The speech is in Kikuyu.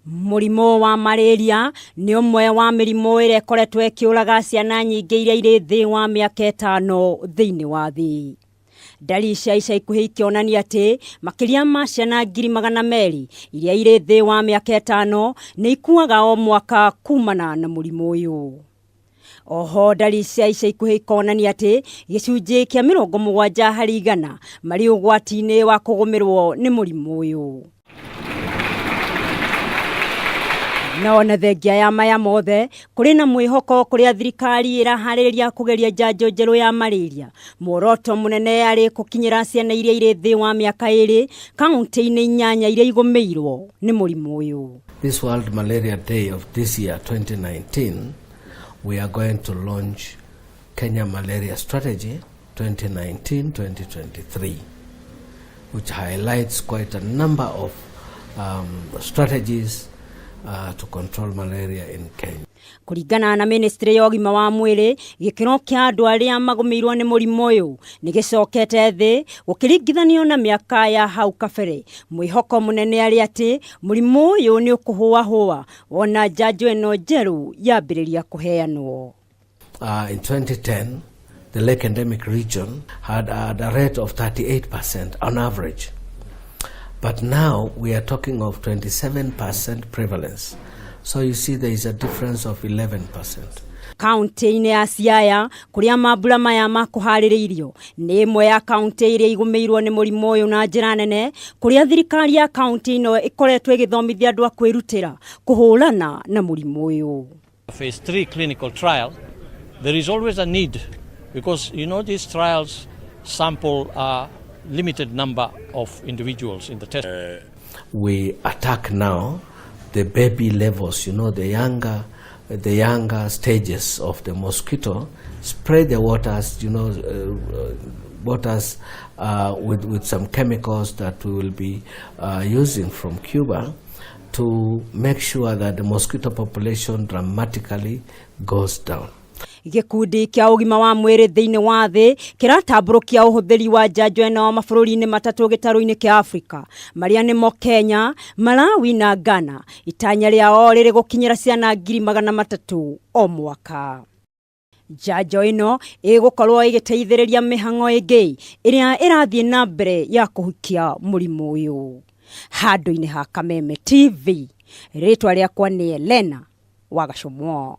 Mũrimũ wa malaria nĩ ũmwe wa mĩrimũ ĩrĩa ĩkoretwo ĩkĩũraga ciana nyingĩ iria irĩ thĩ wa mĩaka ĩtano thĩinĩ wa thĩ. Ndari cia ica ikuhĩ ikĩonania atĩ makĩria ma ciana 200,000 iria irĩ thĩ wa mĩaka ĩtano nĩ ikuaga o mwaka kumana na mũrimũ ũyũ. Oho ndari cia ica ikuhĩ ikonania atĩ gĩcunjĩ kĩa 70% marĩ ũgwati-inĩ wa kũgũmĩrwo nĩ mũrimũ ũyũ. No ona thengia ya maya mothe, kũrĩ na mwĩhoko kũrĩa thirikari ĩraharĩrĩria kũgeria njanjo njerũ ya malaria. Muoroto mũnene arĩ kũkinyĩra ciana iria irĩ thĩ wa mĩaka 2 kaunti-inĩ 8 iria igũmĩirwo nĩ mũrimũ ũyũ. This World Malaria Day of this year, 2019, we are going to launch Kenya Malaria Strategy 2019-2023, which highlights quite a number of strategies to control malaria in Kenya. Kũringana na ministry ya ũgima wa mwĩrĩ, gĩkĩro kĩa andũ arĩa magũmĩirwo nĩ mũrimũ ũyũ nĩ gĩcokete thĩ gũkĩringithanio na mĩaka ya hau kabere. Mwĩhoko mũnene arĩ atĩ mũrimũ ũyũ nĩ ũkũhũahũa wona njanjo ĩno njerũ yambĩrĩria kũheanwo. In 2010, the Lake Endemic region had a rate of 38% on average. But now we are talking of 27% prevalence. So you see there is a difference of 11%. Kaunti-inĩ ya Siaya kũrĩa mambura maya makũharĩrĩirio nĩ ĩmwe ya kaunti iria igũmĩirwo nĩ mũrimũ ũyũ na njĩra nene, kũrĩa thirikari ya kaunti ĩno ĩkoretwo ĩgĩthomithia andũ a kwĩrutĩra kũhũrana na mũrimũ ũyũ. Phase 3 clinical trial, there is always a need because these trials sample a limited number of individuals in the test. We attack now the baby levels, the younger stages of the mosquito, spray the waters, waters with some chemicals that we will be using from Cuba to make sure that the mosquito population dramatically goes down. Gĩkundi kĩa ũgima wa mwĩrĩ thĩinĩ wa thĩ kĩratambũrũkia ũhũthĩri wa njanjo ĩno mabũrũri-inĩ matatũ gĩtarũ-inĩ kĩa Afrika, marĩa nĩmo Kenya, Malawi na Ghana. Itanya rĩao rĩrĩ gũkinyĩra ciana 300,000 o mwaka. Njanjo ĩno ĩgũkorwo ĩgĩteithĩrĩria mĩhang'o ĩngĩ ĩrĩa ĩrathiĩ na mbere ya kũhukia mũrimũ ũyũ. Handũ-inĩ ha Kameme TV, rĩtwa rĩakwa nĩ Elena Wagacũmwo.